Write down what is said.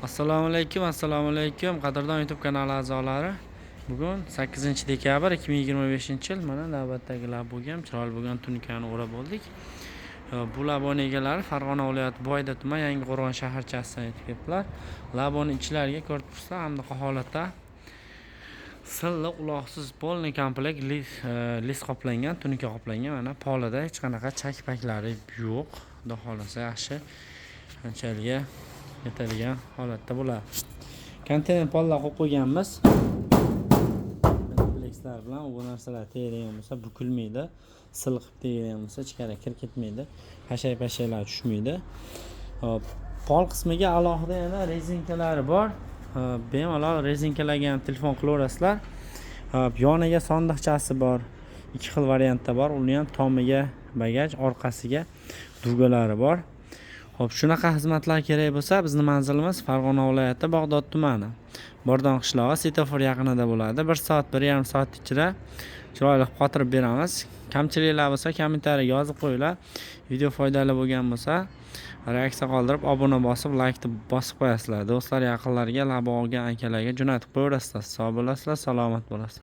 Assalomu alaykum, assalomu alaykum, qadrdon YouTube kanali a'zolari. Bugun 8 dekabr 2025-yil. Mana navbatdagi Labuga ham chiroyli bo'lgan tunikani o'rab oldik. Bu Laboni egalari Farg'ona viloyati, Boyda tuman, Yangiqo'rg'on shaharchasidan yetib kelibdilar. Laboni ichlariga ko'rib turibsizlar, bunaqa holatda silliq, uloqsiz, полный komplekt, lis qoplangan, tunika qoplangan. Mana polida hech qanaqa chak-paklari yo'q. Xudo xohlasa, yaxshi anchalikga yetadigan holatda bo'ladi. Konteyner pollar qo'yib qo'yganmiz. Komplekslar bilan bu narsalar tegadigan bo'lsa, bukilmaydi. Silqib tegadigan bo'lsa, ichkari kirib ketmaydi. Hashay-pashaylar tushmaydi. Hop, pol qismiga alohida yana rezinkalari bor. Hop, bemalol rezinkalarga ham telefon qilaverasizlar. Hop, yoniga sondiqchasi bor. Ikki xil variantda bor. Uni ham tomiga bagaj, orqasiga dugalari bor. Xo'p, shunaqa xizmatlar kerak bo'lsa, bizni manzilimiz Farg'ona viloyati, Bag'dod tumani, Bordon qishlog'i, svetofor yaqinida bo'ladi. 1 soat, 1,5 soat ichida chiroyli qilib qotirib beramiz. Kamchiliklar bo'lsa, kommentariyaga yozib qo'yinglar. Video foydali bo'lgan bo'lsa, reaksiya qoldirib, obuna bosib, laykni bosib qo'yasizlar. Do'stlar, yaqinlarga, labo olgan akalarga jo'natib qo'yaverasizlar. Sog' bo'lasizlar, salomat bo'lasizlar.